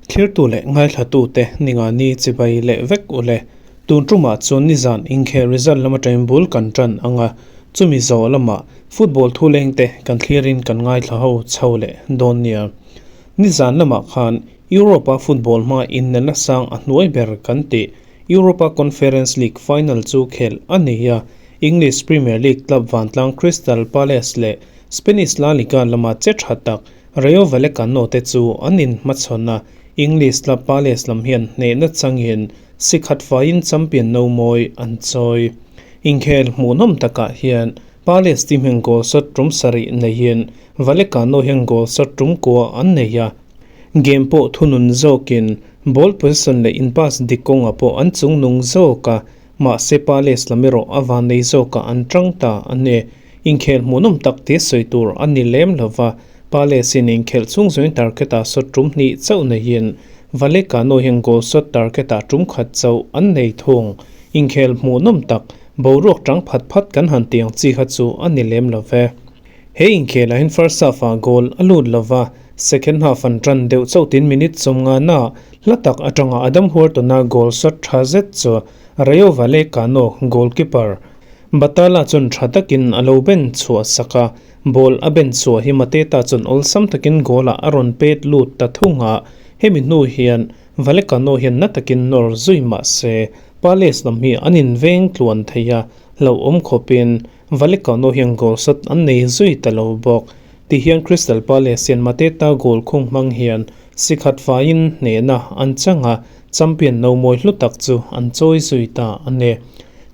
Thlirtu leh ngaithlatute Ningani chibai leh vek u le. Tun tumah chuan nizan inkhel result lam atangin bul kan tan ang a, chumi zawh lamah football thulengte kan thlirin kan ngaithla ho chho leh dawn nia. Nizan lamah khan Europe-a football hma innelna sang a hnuai ber kan tih Europa Conference League final chu khelh a ni a, English Premier League club vantlang Crystal Palace leh Spanish La Liga lama che tha tak Rayo Vallecano te chu an inhmachhawn a, English club Palace lam hian hnehna changin si khat faiin champion no mawi an chawi. Inkhel hmuhnawm takah hian Palace team hian goal shot tum sarih neiin Vallecano hian goal shot tum kua an nei a, Game pawh thunun zawkin ball possession leh in pass dik kawngah pawh an chungnung zawk a, mahse Palace lam erawh a vannei zawkah an tang ta a ni. Inkhel hmuhnawm tak te sawi tur a ni lem lo va, Palace in inkhelh chhung zawngin target-ah shot tum hnih chauh neiin Vallecano hian goal shot target-ah tum khat chauh an nei thung. Inkhel hmuhnawm tak, boruak tang phat phat kan han tih ang chi kha chu a ni lem lo ve. He inkhelah hian first half-ah goal a lut lo va, second half an tan deuh chauh tin minute sawmngana hla tak atanga Adam Wharton-a goal shot tha zet chu Rayo Vallecano goalkeeper Batala chuan tha takin a lo ben chhuah sak a, ball a ben chhuah hi Mateta chuan awlsam takin goal-ah a rawn pet lut ta thung a, hemi hnu hian Vallecano hian na takin nawr zui mah se Palace lam hi an inveng tluan thei a, hlauhawm khawpin Vallecano hian goal shot an nei zui ta lo bawk. Tihian Crystal Palace hian Mateta goal khung hmang hian si khat faiin hnehna an chang a, champion no mawi hlu tak chu an chawi zui ta a ni.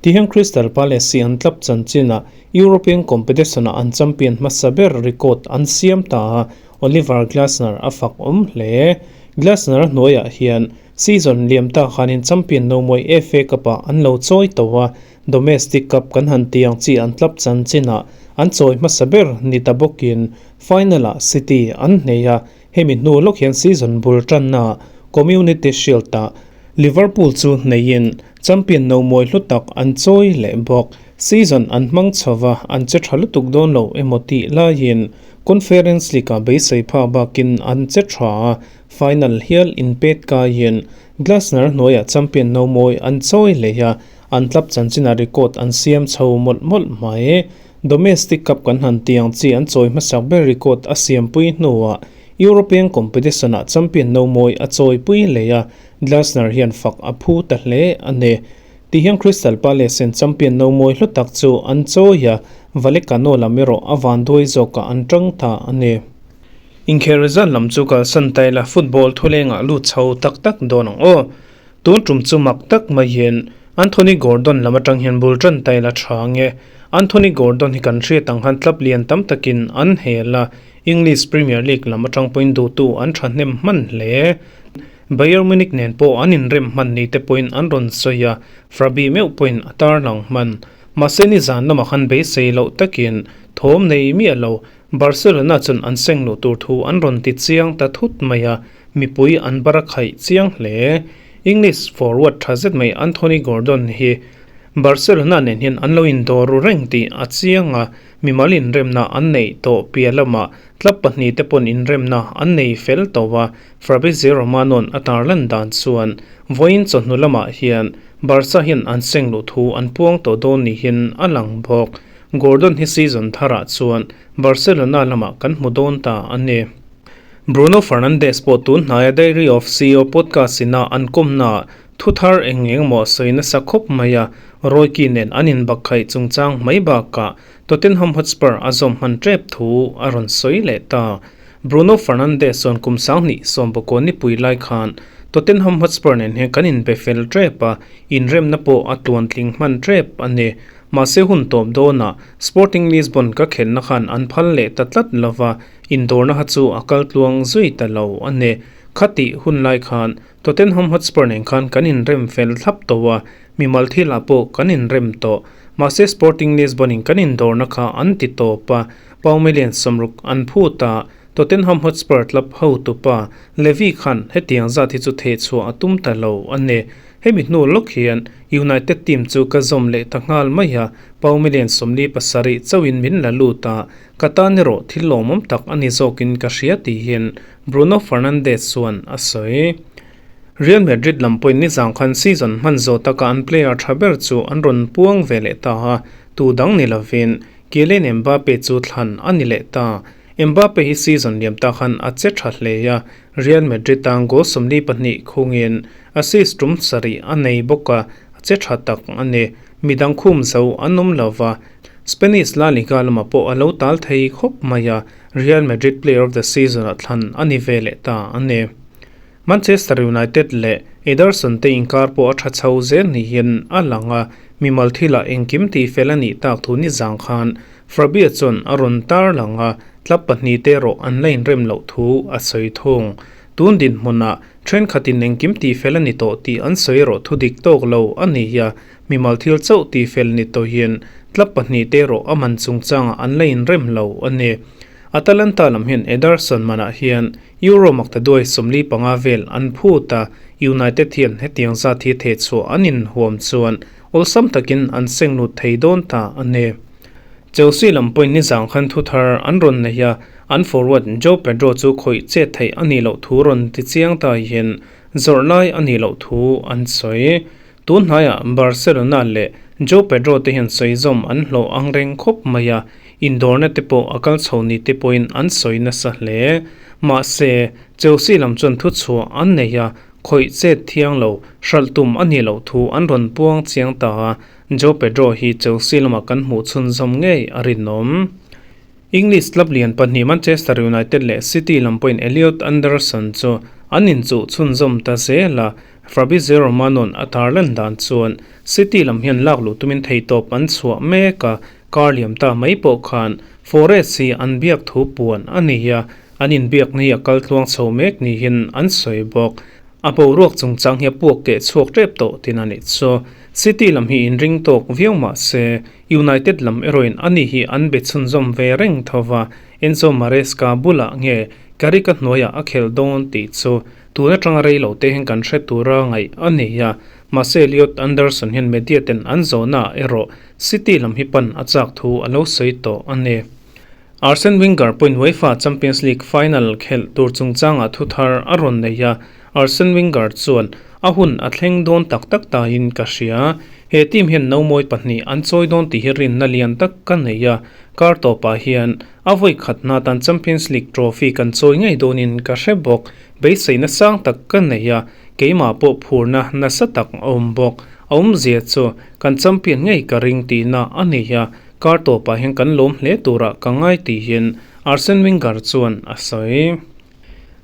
Tihian Crystal Palace hi an tlap chanchinah European competition-ah an champion hmasa ber record an siam ta a, Oliver Glasner a fak awm hle. Glasner a hnuaiah hian season liam ta khanin champion no mawi FA Cup-ah an lo chawi tawh a, Domestic Cup kan han ti ang chi an tlap chanchinah an chawi hmasa ber ni ta bawkin final-ah City an hnei a, hemi hnu lawk hian season bul tanna Community Shield-ah Liverpool chu hneiin champion no mawi hlu tak an chawi leh bawk. Season an hmang chho va, an che tha lutuk dawn lo emaw tih laiin Conference League-ah beisei phak bakin an che tha a, final hial inpet kaiin Glasner hnuaiah champion no mawi an chawi leh a, An tlap chanchinah record an siam chho mawlh mawlh mai. Domestic Cup kan han tih ang chi an chawi hmasak ber record a siampui hnuah European competition-ah champion no mawi a chawipui leh a, Glasner hian fak a phu ta hle a ni. Ti hian Crystal Palace-in champion no mawi hlu tak chu an chawi a, Vallecano lam erawh a vanduai zawkah an tang ta a ni. Inkhel result lam chu kalsan ta ila football thulengah lut chho tak tak dawn ang aw. Tun tum chu mak tak mai hian Anthony Gordon lam atang hian bul tan ta ila tha nge. Anthony Gordon hi kan hriat ang khan club lian tam takin an hel a, English Premier League lam atang pawhin duhtu an thahnem hman hle. Bayern Munich nen pawh an inrem hman ni te pawhin an rawn sawi a, Frabi meuh pawhin a tarlang hman. Mahse nizan lamah khan beisei loh takin thawm nei miah lo Barcelona chuan an seng luh tur thu an rawn ti chiang ta thut mai a, mipui an bar a khaih chiang hle. English forward tha zet mai Anthony Gordon hi Barcelona nen hian an lo indawr ru reng tih a chiang a, mimal inremna an neih tawh piah lamah club pahnihte pawn inremna an nei fel tawh a, Fabrizio Romano-a'n a tarlan dan chuan vawiin chawhnu lamah hian Barca hian an seng luh thu an puang tawh dawn niin a lang bawk. Gordon hi season tharah chuan Barcelona lamah kan hmu dawn ta a ni. Bruno Fernandes pawh tun hnaia Diary of CEO podcast ina an kawmnaah thu thar eng eng emaw a sawi nasa khawp mai a, Roy Keane nen an inbakhaih chungchang mai bakah Tottenham Hotspur a zawm hman tep thu a rawn sawi leh ta. Bruno Fernandes chuan kum sanghnih sawmpakaw nipui lai khan Tottenham Hotspur nen hian kan inbe fel tep a, inremna pawh a tluantling hman tep a ni. Mahse hun tawp dawnah Sporting Lisbon ka khelhna khan an phal leh ta tlat lova, indawrna kha chu a kal tluang zui ta lo a ni. Khatih hun lai khan Tottenham Hotspur nen khan kan inrem fel thlap tawh a, mimal thilah pawh kan inrem tawh. Mahse Sporting Lisbon in kan indawrna kha an ti tawp a, Pau million sawmruk an phut a, Tottenham Hotspur club hotupa Levy khan hetiang zat hi chu thehchhuah a tum ta lo a ni. Hemi hnu lawk hian United team chu ka zawm leh ta nghal mai a, Pau million 47 chauhin min la lut a, ka tan erawh thil lawmawm tak a ni zawkin ka hria tih hian Bruno Fernandes chuan a sawi. Real Madrid lam pawhin nizang khan season hman zawh taka an player tha ber chu an rawn puang ve leh ta a, tu dang ni lovin Kylian Mbappe chu thlan a ni leh ta. Mbappe hi season liam ta khan a che tha hle a, Real Madrid tan goal 42 khungin assist tum sarih a nei bawk a, a che tha tak a ni. Midang khum zo an awm lo va, Spanish La Liga lamah pawh a lo tal thei khawp mai a, Real Madrid Player of the Season-ah thlan a ni ve leh ta a ni. Manchester United leh Ederson te inkar pawh a tha chho zel niin a lang a, mimal thilah engkim tihfel a nih tak thu nizang khan Fabio chuan a rawn tar lang a, club pahnihte erawh an la inrem loh thu a sawi thung. Tun dinhmunah thenkhatin engkim tihfel a ni tawh tih an sawi erawh thu dik tawk lo a ni a, mimal thil chauh tihfel ni tawhin club pahnihte erawh a man chungchangah an la inrem lo a ni. Atalanta lam hian Ederson manah hian Euro maktaduai 45 vel an phut a, United hian hetiang zat hi thehchhuah an inhuam chuan awlsam takin an seng lut thei dawn ta a ni. Chelsea lam pawhin nizang khan thu thar an rawn nei a, an forward Joao Pedro chu khawih chet theih a nih loh thu rawn ti chiang ta hian zawrh lai a nih loh thu an sawi. Tun hnaiah Barcelona leh Joao Pedro te hian sawi zawm an hlawh ang reng khawp mai a, indawrna te pawh a kal chho ni te pawhin an sawi nasa hle. Mahse, Chelsea lam chuan thuchhuah an nei a, khawih chet thiang lo, hralh tum a nih loh thu an rawn puang chiang ta a, Joao Pedro hi Chelsea lamah kan hmuh chhunzawm ngei a rinawm. English club lian pahnih Manchester United leh City lam pawhin Elliot Anderson chu an inchuh chhunzawm ta zel a, Fabrizio Romano-a'n a tarlan dan chuan City lam hian lak luh tumin theitawp an chhuah mek a, kar liam ta mai pawh khan Forest hi an biak thu puan a ni a, an inbiakna hi a kal tluang chho mek niin an sawi bawk. A boruak chungchang hi a puak keh chhuak tep tawh tin a nih chu. City lam hi inring tawk viau mah se, United lam erawhin ani hi an be chhunzawm ve reng tho va, Enzo Maresca bulah nge Carrick-a hnuaiah a khelh dawn tih chu tun atanga rei lo te hian kan hre tura ngaih a ni a. Mahse Elliot Anderson hian media ten an zawhnaah erawh City lam hi pan a chak thu a lo sawi tawh a ni. Arsene Wenger pawhin UEFA Champions League final khelh tur chungchangah thu thar a rawn nei a, Arsene Wenger chuan, A hun a thleng dawn tak tak tain ka hria. He team hian nomawi pahnih an chawi dawn tih hi rinna lian tak ka nei a, kar tawpah hian a vawi khatna atan Champions League trophy kan chawi ngei dawnin ka hre bawk. Beiseina sang tak ka nei a, keimah pawh phurna nasa tak a awm bawk. A awmzia chu kan champion ngei ka ring tihna a ni a, Kar tawpah hian kan lawm hle turah ka ngai tihin Arsene Wenger chuan a sawi.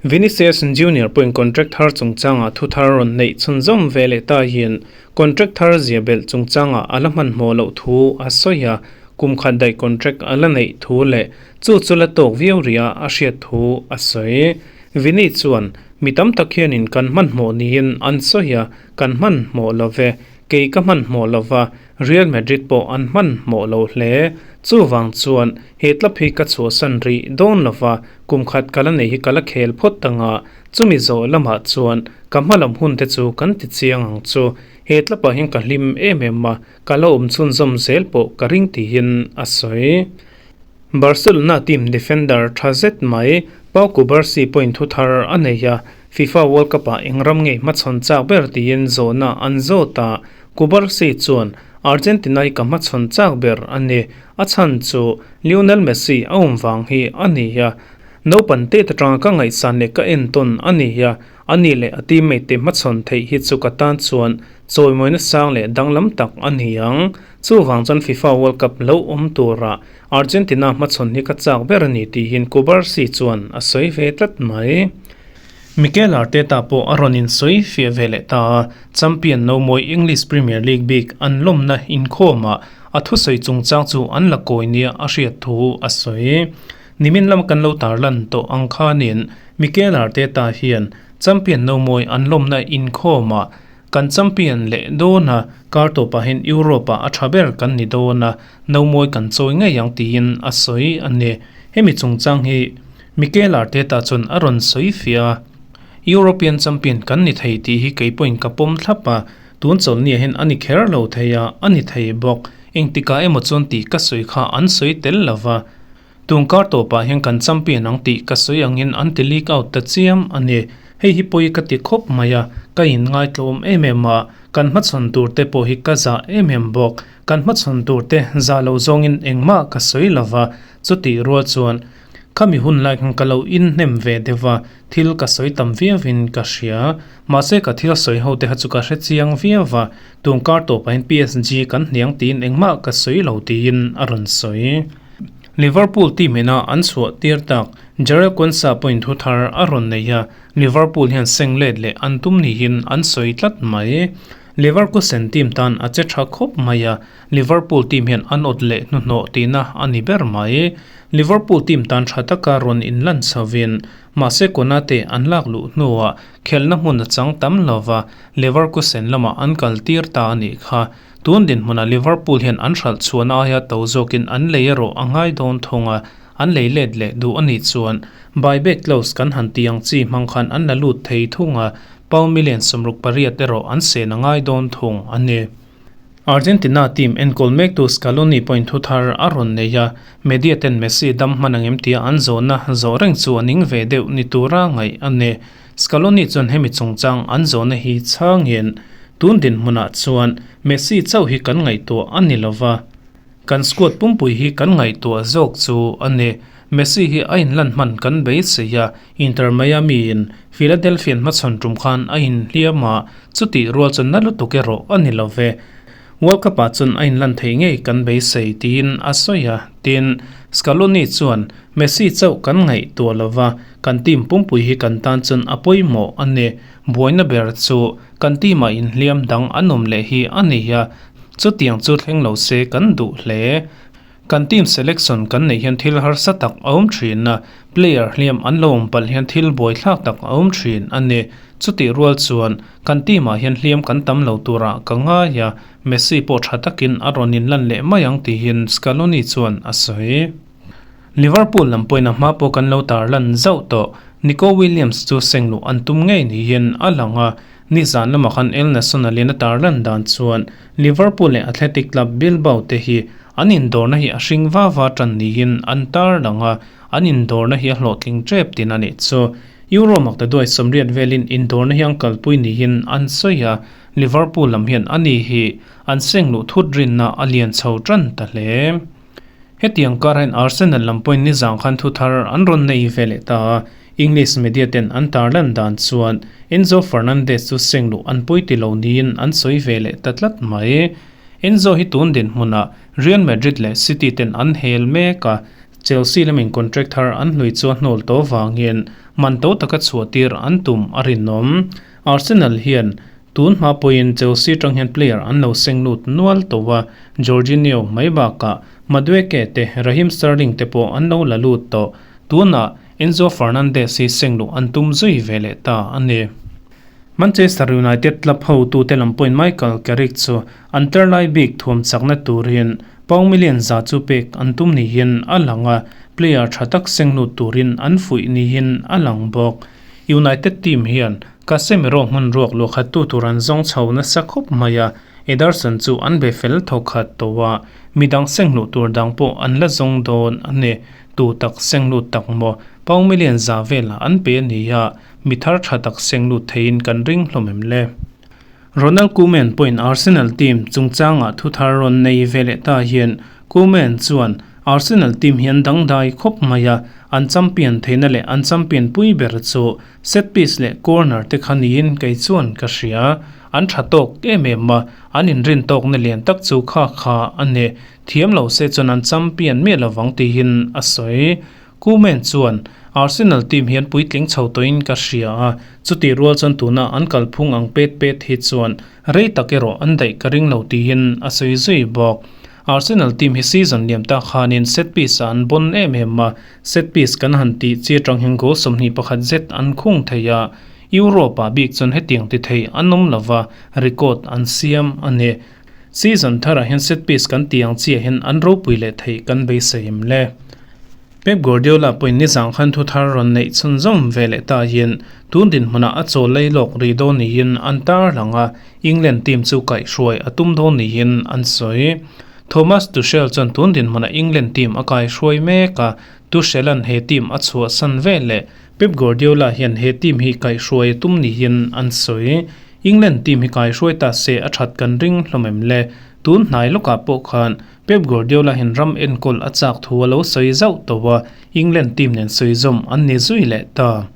Vinicius Junior pawhin contract thar chungchangah thu thar rawn neih chhunzawm ve leh ta hian contract thar zia belh chungchangah a la hmanhmawh loh thu a sawi a, kum khat daih contract a la neih thu leh chu chu la tawk viau rih a a hriat thu a sawi. Vini chuan, Mi tam tak hianin kan hmanhmawh niin an sawi a, kan hmanhmawh lo ve. Kei ka hmanhmawh lo va, Real Madrid pawh an hmanhmawh lo hle. Chuvang chuan he club hi ka chhuahsan rih dawn lo va, kum khat ka la nei hi ka la khel phawt ang a, chumi zawh lamah chuan ka hmalam hun te chu kan ti chiang ang chu. He club ah hian ka hlim em em a, ka la awm chhunzawm zel pawh ka ring tiin a sawi. Barcelona team defender tha zet mai Pau Cubarsi pawhin thu thar a nei a, FIFA World Cup-ah eng ram ngei hmachhawn chak ber tiin zawhna an zawt a, Cubarsi chuan, Argentina hi ka hmachhawn chak ber a ni, a chhan chu Lionel Messi a awm vang hi a ni a, naupang tet atanga ka ngaihsan leh ka entawn a ni a, ani leh a teammate te hmachhawn theih hi chu ka tan chuan chawimawina sang leh danglam tak a ni ang. Chuvang chuan FIFA World Cup lo awm turah Argentina hmachhawn hi ka chak ber a ni tiin Cubarsi chuan a sawi ve tlat mai. Mikel Arteta pawh a rawn insawi fiah ve leh ta a, champion nomawi English Premier League bik an lawmna inkhawmah a thusawi chungchang chu an la kawi nia a hriat thu a sawi. Nimin lama kan lo tarlan tawh ang khanin Mikel Arteta hian champion nomawi an lawmna inkhawmah Kan champion leh dawn a, kar tawpah hian Europe-ah a tha ber kan ni dawn a, nomawi kan chawi ngei ang tiin a sawi a ni. Hemi chungchang hi Mikel Arteta chuan a rawn sawi fiah a, European champion kan ni thei tih hi kei pawhin ka pawm thlap a, tun chawlhniah hian a ni kher lo thei a, a ni thei bawk. Engtikah emaw chuan tih ka sawi kha an sawi tel lo va. Tun kar tawpah hian kan champion ang tih ka sawi angin an ti leak out ta chiam a ni. Hei hi pawi ka ti khawp mai a, ka inngaihtlawm em em a, kan hmachhawn tur te pawh hi ka zah em em bawk. Kan hmachhawn tur te zah lo zawngin engmah ka sawi lo va, chutih rual chuan khami hun lai khan ka lo inhnem ve deuh a, thil ka sawi tam viauin ka hria. Mahse ka thil sawi ho te kha chu ka hre chiang viau va, tun kar tawpah hian PSG kan hniang tiin engmah ka sawi lo tiin a rawn sawi. Liverpool team ina an chhuah tir tak Jarell Quansah pawhin thu thar a rawn nei a, Liverpool hian seng let leh an tum niin an sawi tlat mai. Leverkusen team tan a che tha khawp mai a, Liverpool team hian an awt leh hnuhnawh tihna a ni ber mai. Liverpool team tan tha taka rawn inlan chhovin, mahse Konate an lak luh hnuah khelhna hmun a chang tam lo va, Leverkusen lamah an kal tir ta a nih kha. Tun dinhmunah Liverpool hian an hralh chhuahna aia to zawkin an lei erawh a ngai dawn thung a, an lei let leh duh a nih chuan buyback clause kan han tih ang chi hmang khan an la lut thei thung a, Pound million 68 erawh an sen a ngai dawn thung a ni. Argentina team enkawl mektu Scaloni pawhin thu thar a rawn nei a, media ten Messi dam hman ang em tia an zawhna zawh reng chu a ning ve deuh ni tura ngaih a ni. Scaloni chuan hemi chungchang an zawhna hi chhangin, Tun dinhmunah chuan Messi chauh hi kan ngaihtuah a ni lova, Kan squad pumpui hi kan ngaihtuah zawk chu a ni. Messi hi a inlan hman kan beisei a, Inter Miami in Philadelphia hmachhawn tum khan a inhliam a, chutih rual chu na lutuk erawh a ni lo ve. World Cup ah chuan a inlan thei ngei kan beisei tiin a sawi a, tin, Scaloni chuan Messi chauh kan ngaihtuah lo va, kan team pumpui hi kan tan chuan a pawimawh a ni. Buaina ber chu kan team ah inhliam dang an awm leh hi a ni a, Chutiang chu thleng lo se kan duh hle. Kan team selection kan neih hian thil harsa tak a awm thin a, player hliam an lo awm palh hian thil buaithlak tak a awm thin a ni. Chutih rual chuan kan team ah hian hliam kan tam lo turah ka ngai a, Messi pawh tha takin a rawn inlan leh mai ang tihin Scaloni chuan a sawi. Liverpool lam pawhin a hma pawh kan lo tarlan zauh tawh. Nico Williams chu seng luh an tum ngei niin a lang a, Nizan lamah khan El Nacional in a tarlan dan chuan Liverpool leh Athletic Club Bilbao te hi an indawrna hi a hring va va tan niin an tarlang a, an indawrna hi a hlawhtling tep tin a nih chu. Euro maktaduai 80 velin indawrna hi an kalpui niin an sawi a, Liverpool lam hian ani hi an seng luh thut rinna a lian chho tan ta hle. Hetiang karah hian Arsenal lam pawhin nizan khan thu thar an rawn nei ve leh ta a, English media ten an tarlan dan chuan Enzo Fernandez chu seng luh an pawi ti lo niin an sawi ve leh ta tlat mai. Enzo hi tun dinhmunah Real Madrid leh City ten an hel mek a, Chelsea lamin contract thar an hlui chu a hnawl tawh vangin man to taka chhuahtir an tum a rinawm. Arsenal hian Tun hma pawhin Chelsea tang hian player an lo seng lut nual tawh a, Jorginho mai bakah Madueke te, Raheem Sterling te pawh an lo la lut tawh. Tunah Enzo Fernandez hi seng luh an tum zui ve leh ta a ni. Manchester United club hotute lam pawhin Michael Carrick chu an terlai bik thuam chakna turin pound million za chu pek an tum niin a lang a, player tha tak seng lut turin an fuih niin a lang bawk. United team hian Casemiro hmun ruak luahkhattu tur an zawng chho nasa khawp mai a, Ederson chu an be fel thawkhat tawh a, midang sengluh tur dang pawh an la zawng dawn a ni. Tu tak senglut tak maw? Pound million za velah an pe a ni a, mi thar tha tak senglut theiin kan ring hlawm em le? Ronald Koeman pawhin Arsenal team chungchangah thu thar rawn nei ve leh ta hian Koeman chuan Arsenal team hi an dangdai khawp mai a, an champion theihna leh an champion pui ber chu set piece leh corner te kha niin kei chuan ka hria. An tha tawk em em a, an inrin tawkna lian tak chu kha kha a ni. Thiam lo se chuan an champion miah lovang tihin a sawi. Koeman chuan, Arsenal team hian puitling chho tawhin ka hria a, chutih rual chuan tuna an kalphung ang pet pet hi chuan rei tak erawh an daih ka ring lo tiin a sawi zui bawk. Arsenal team hi season liam tak khanin set piece ah an bon em em a, set piece kan han tih chi atang hian goal 21 zet an khung thei a, Europe ah bik chuan hetiang ti thei an awm lova, record an siam a ni. Season tharah hian set piece kan tih ang chiah hian an ropui leh theih kan beisei em le? Pep Guardiola pawhin nizang khan thu thar rawn neih chhunzawm ve leh ta hian tun dinhmunah a chawl lei lawk rih dawn niin an tarlang a, England team chu kaihhruai a tum dawn niin an sawi. Thomas Tuchel chuan tun dinhmunah England team a kaihhruai mek a. Tuchel-a'n he team a chhuahsan veleh Pep Guardiola hian he team hi kaihhruai a tum niin an sawi. England team hi kaihhruai ta se a that kan ring hlawm em le? Tun hnai lawkah pawh khan Pep Guardiola hian ram enkawl a chak thu a lo sawi zauh tawh a, England team nen sawi zawm an ni zui leh ta.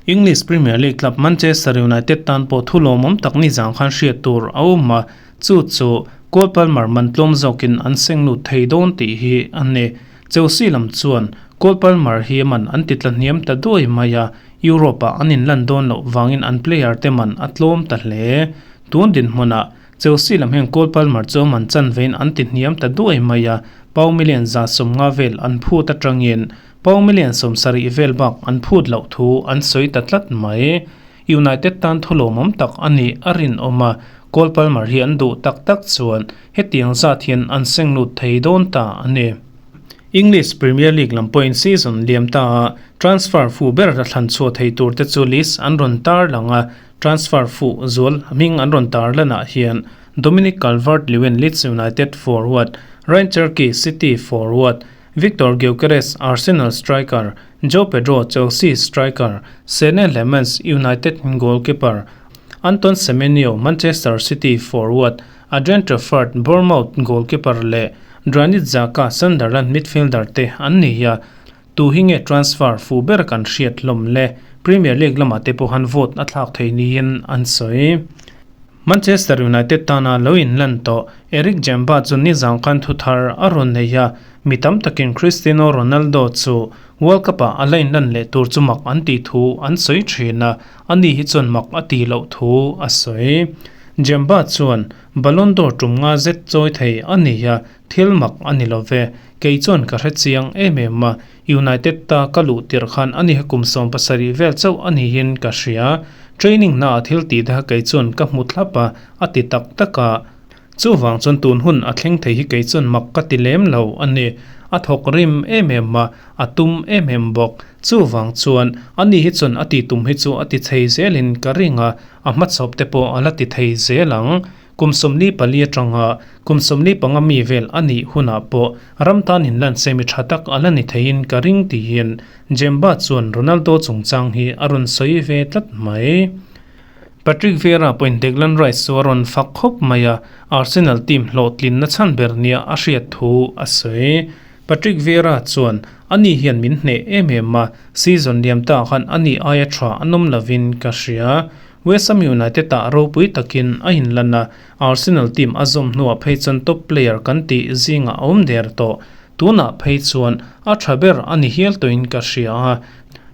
English Premier League club Manchester United tan pawh thu lawmawm tak ni zang khan hriat tur a awm a, chu chu Cole Palmer man tlawm zawkin an seng lut thei dawn tih hi a ni. Chelsea lam chuan Cole Palmer hi man an ti tla hniam ta duai mai a, Europe-ah an inlan dawn loh vangin an player te man a tlawm ta hle. Tun dinhmunah Chelsea lam hian Cole Palmer chu a man chan vein an ti hniam ta duai mai a, pau million 150 vel an phut atangin pau million 70 vel bak an phut loh thu an sawi ta tlat mai. United tan thu lawmawm tak a nih a rinawm a, Cole Palmer hi an duh tak tak chuan hetiang zat hian an seng lut thei dawn ta a ni. English Premier League lam pawhin season liam ta a transfer fuh ber a thlan chhuah thei tur te chu list an rawn tar lang a, Transfer fuh zual hming an rawn tar lanah hian Dominic Calvert-Lewin Leeds United forward, Ryan Cherki City forward, Viktor Gyökeres Arsenal striker, Joao Pedro Chelsea striker, Senne Lammens United goalkeeper, Anton Semenyo Manchester City forward, Adrien Truffert Bournemouth goalkeeper leh Granit Xhaka Sunderland midfielder te an ni a. Tu hi nge transfer fuh ber kan hriat hlawm le? Premier League lamah te pawh han vote a thlak thei niin an sawi. Manchester United tana lo inlan tawh Eric Jemba chu nizang khan thu thar a rawn nei a, mi tam takin Cristiano Ronaldo chu World Cup-ah a la inlan leh tur chu mak an tih thu an sawi thin a, ani hi chuan mak a tih loh thu a sawi. Jemba chuan Ballon d'Or tum nga zet chawi thei a ni a, Thil mak a ni lo ve. Kei chuan ka hre chiang em em a, United ta ka luh tirh khan a ni kum 17 vel chauh a niin ka hria. Training hna a thil tih te kha kei chuan ka hmu thlap a, a ti tak tak a. Chuvang chuan tun hun a thleng thei hi kei chuan mak ka ti lem lo a ni. A thawk rim em em a, a tum em em bawk. Chuvang chuan a ni hi chuan a tih tum hi chu a ti thei zelin ka ring a, a hmachhawp te pawh a la ti thei zel ang. Kum 44 atanga kum 45 mi vel a nih hunah pawh ram tan inlan semi tha tak a la ni theiin ka ring tiin Jemba chuan Ronaldo chungchang hi a rawn sawi ve tlat mai. Patrick Vieira pawhin Declan Rice chu a rawn fak khawp mai a, Arsenal team hlawhtlinna chhan ber nia a hriat thu a sawi. Patrick Vieira chuan, Ani hian min hneh em em a, season liam ta khan ani aia tha a nawm lovin ka hria. West Ham United ah ropui takin a inlan a, Arsenal team a zawm hnuah phei chuan top player kan tih zingah a awm der tawh. Tunah phei chuan a tha ber a ni hial tawhin ka hria a,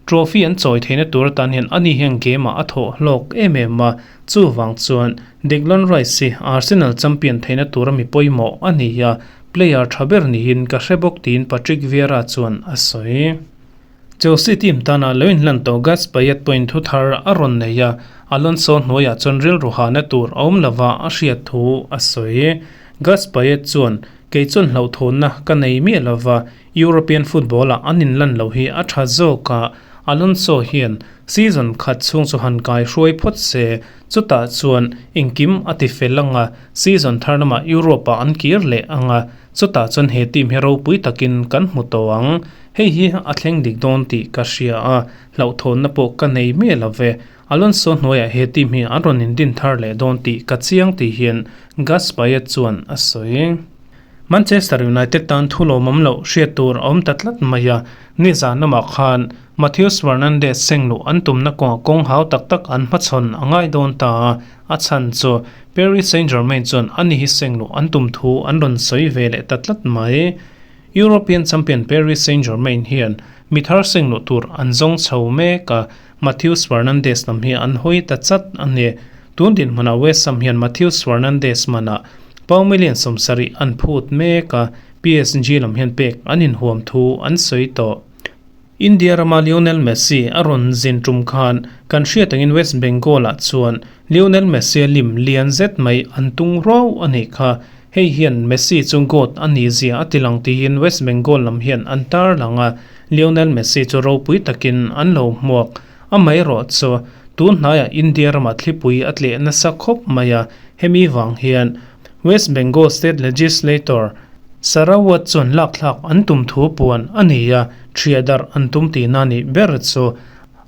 trophy an chawi theihna tur atan hian ani hian game ah a thawh hlawk em em a, chuvang chuan Declan Rice hi Arsenal champion theihna tura mi pawimawh a ni a, player tha ber niin ka hre bawk tiin Patrick Vieira chuan a sawi. Chelsea team tana lo inhlan tawh Gus Payet pawhin thu thar a rawn nei a, Alonso hnuaiah chuan rilru hahna tur a awm lova a hriat thu a sawi. Gus Payet chuan, Kei chuan hlauhthawnna ka nei miah lova, European football-ah an inlan lo hi a tha zawk a, Alonso hian season khat chhung chu han kai hruai phawt se, chutah chuan engkim a ti fel ang a, season thar lamah Europe-ah an kir leh ang a, chutah chuan he team hi ropui takin kan hmu tawh ang. Hei hi a thleng dik dawn tih ka hria a, hlauhthawnna pawh ka nei miah lo ve. Alonso hnuaiah he team hi an rawn indin thar leh dawn tih ka chiang tih hian Gus Payet chuan a sawi. Manchester United tan thu lawmawm loh hriat tur a awm ta tlat mai a, nizan lamah khan Matheus Fernandes sengluh an tumna kawngah kawng hau tak tak an hmachhawn a ngai dawn ta a, a chhan chu Paris Saint-Germain chuan ani hi sengluh an tum thu an rawn sawi ve leh ta tlat mai. European champion Paris Saint-Germain hian mi thar seng luh tur an zawng chho mek a, Matheus Fernandes lam hi an hawi ta chat a ni. Tun dinhmunah West Ham hian Matheus Fernandes manah pau million 70 an phut mek a, PSG lam hian pek an inhuam thu an sawi tawh. India rama Lionel Messi a rawn zin tum khan kan hriat angin West Bengal-ah chuan Lionel Messi-a lim lian zet mai an tung ruau a nih kha. Hei hian Messi chu GOAT a nih zia a tilang tiin West Bengal lam hian an tarlang a, Lionel Messi chu ropui takin an lo hmuak. Amaherawh chu tun hnaiah India ramah thlipui a tleh nasa khawp mai a, hemi vang hian West Bengal State Legislator. Sarawat chuan lakthlak an tum thu puan a ni a, ṭhiah darh an tum tihna nih ber chu.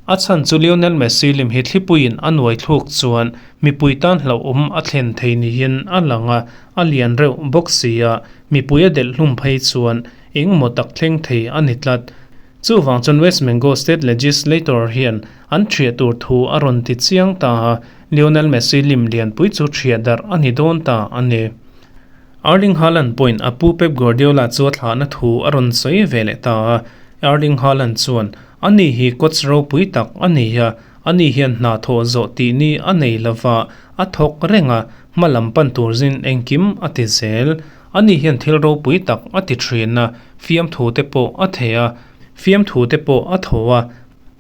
A chhan chu Lionel Messi lim hi thlipuiin a nuai thluk chuan mipui tan hlauhawm a thlen thei niin a lang a, a lian reuh bawk si a, mipui a delh hlum phei chuan engemaw tak thleng thei a ni tlat. Chuvang chuan West Bengal State Legislator hian an ṭhiah tur thu a rawn ti chiang ta a, Lionel Messi lim lianpui chu ṭhiah darh a ni dawn ta a ni. Erling Haaland pawhin a pu Pep Guardiola chu a thlahna thu a rawn sawi ve leh ta a, Erling Haaland chuan, Ani hi coach ropui tak a ni a, ani hian hna thawh zawh tih ni a nei lova, a thawk reng a, hma lam pan tur zin engkim a ti zel. Ani hian thil ropui tak a ti thin a, fiamthu te pawh a thei a, fiamthu te pawh a tho a,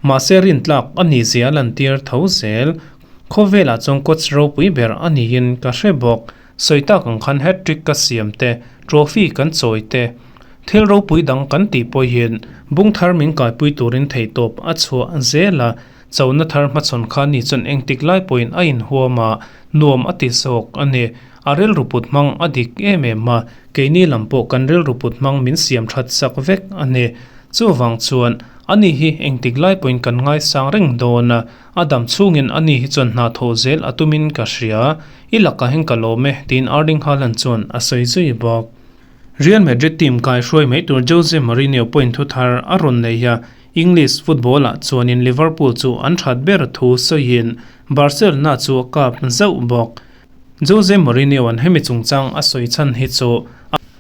mahse rintlak a ni zia a lantir tho zel. Khawvelah chuan coach ropui ber a niin ka hre bawk. Sawi tak ang khan hat-trick ka siam te, trophy kan chawi te, thil ropui dang kan tih pawhin bung thar min kaipui turin theihtawp a chhuah zel a, chona thar hmachhawn kha ni chuan engtik lai pawhin a inhuam a, nuam a ti zawk a ni. A rilru put hmang a dik em em a, keini lam pawh kan rilru put hmang min siam that sak vek a ni. Chuvang chuan ani hi engtik lai pawhin kan ngaisang reng dawn a, A dam chhungin a ni hi chuan hna thawh zel a tumin ka hria. I lakah hian ka lawm e, tiin Erling Haaland chuan a sawi zui bawk. Real Madrid team kaihruai mai tur Jose Mourinho pawhin thu thar a rawn nei a, English football-ah chuanin Liverpool chu an that ber thu sawiin Barcelona chu a kap zauh bawk. Jose Mourinho-a'n hemi chungchang a sawi chhan hi chu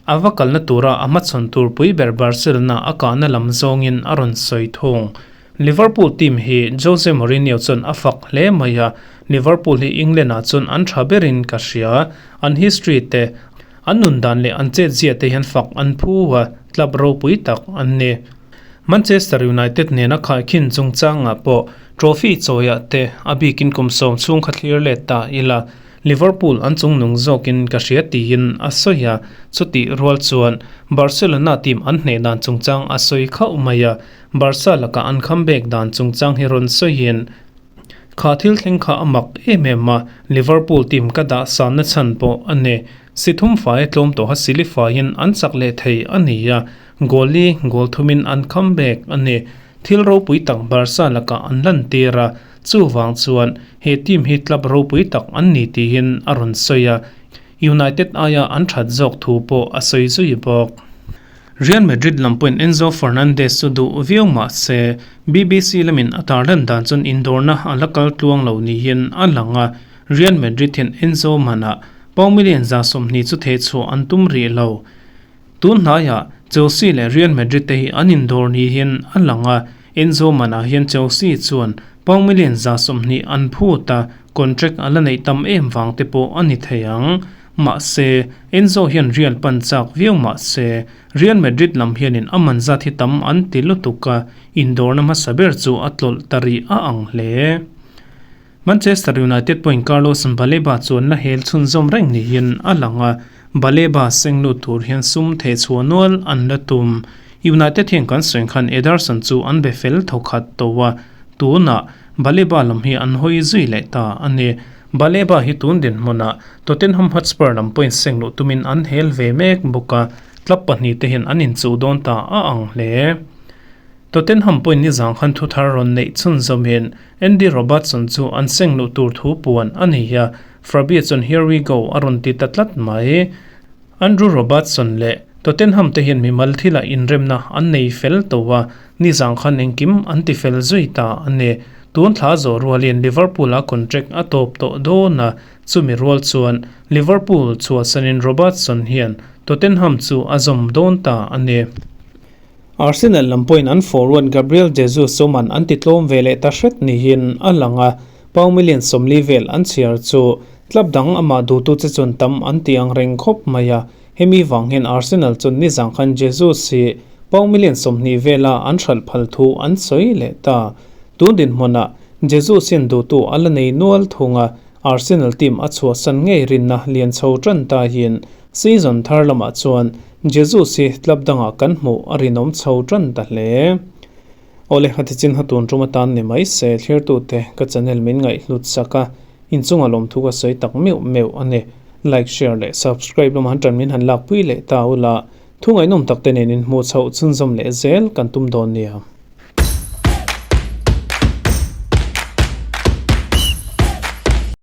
a va kalna tura a hmachhawn tur pui ber Barcelona a kahna lam zawngin a rawn sawi thung. Liverpool team hi Jose Mourinho chuan a fak hle mai a, Liverpool hi England ah chuan an tha berin ka hria. An history te, an nun dan leh an chet zia te hian fak an phu a, club ropui tak an ni. Manchester United nena khaikhin chungchangah pawh trophy chawiah te a bikin kum sawm chhung kha thlir let ta ila, Liverpool an chungnung zawkin ka hria tiin a sawi a, chutih rual chuan Barcelona team an hneh dan chungchang a sawi khauh mai a, Barca lakah an comeback dan chungchang hi rawn sawiin, Kha thil thleng kha a mak em em a, Liverpool team ka dah sanna chhan pawh a ni. Si thum fai tlawm tawha sili faiin an chak leh thei a ni a, goal li goal thumin an comeback a ni. Thil ropui tak Barca lakah an lantir a, chuvang chuan he team hi club ropui tak an ni tiin a rawn sawi a, United aia an that zawk thu pawh a sawi zui bawk. Real Madrid lam pawhin Enzo Fernandez chu duh viau mah se, BBC lamin a tarlan dan chuan indawrna a la kal tluang lo niin a lang a, Real Madrid hian Enzo manah pound million 20 chu thehchhuah an tum rih lo. Tun hnaiah Chelsea leh Real Madrid te hi an indawr niin a lang a, Enzo manah hian Chelsea chuan pound million 20 an phut a, contract a la neih tam em vang te pawh a ni thei ang. Mahse, Enzo hian Real pan chak viau mah se, Real Madrid lam hianin a man zat hi tam an ti lutuk a, indawrna hmasa ber chu a tlawlh ta rih a ang hle. Manchester United pawhin Carlos Baleba chuan la hel chhunzawm reng niin a lang a, Baleba seng lut tur hian sum thehchhuah nual an la tum. United hian kan sawi khan Ederson chu an be fel thawkhat tawh a, tunah Baleba lam hi an hawi zui leh ta a ni. Baleba hi tun dinhmunah Tottenham Hotspur lam pawhin seng luh tumin an hel ve mek bawk a, club pahnihte hian an inchuh dawn ta a ang hle. Tottenham pawhin nizang khan thuthar rawn neih chhunzawmin Andy Robertson chu an seng luh tur thu puan a ni a, Fabio chuan here we go a rawn ti ta tlat mai. Andrew Robertson leh Tottenham te hian mimal thilah inremna an nei fel tawh a, nizang khan engkim an ti fel zui ta a ni. Tun thla zawh rualin Liverpool-a contract a tawp tawh dawn a, chumi rual chuan Liverpool chhuahsanin Robertson hian Tottenham chu a zawm dawn ta a ni. Arsenal lam pawhin an forward Gabriel Jesus chu man an ti tlawm ve leh ta hret niin a lang a, pound million 40 vel an chhiar chu Club dang amah duhtu che chuan tam an ti ang reng khawp mai a, hemi vang hian Arsenal chuan nizang khan Jesus hi pound million 20 vela an hralh phal thu an sawi leh ta. Tun dinhmunah Jesus hian duhtu a la nei nual thung a, Arsenal team a chhuahsan ngei rinna lian chho tan ta hian season thar lamah chuan Jesus hi club dangah kan hmuh a rinawm chho tan ta hle. Awle, a tichin ha tun tum atan ni mai se, thlirtute ka channel min ngaihhlut sak a, Inchunga lawmthu ka sawi tak meuh meuh a ni. Like, share leh subscribe lamah han tan min han lakpui leh ta ula. Thu ngaihnawm tak te nen inhmuh chhoh chhunzawm leh zel kan tum dawn nia.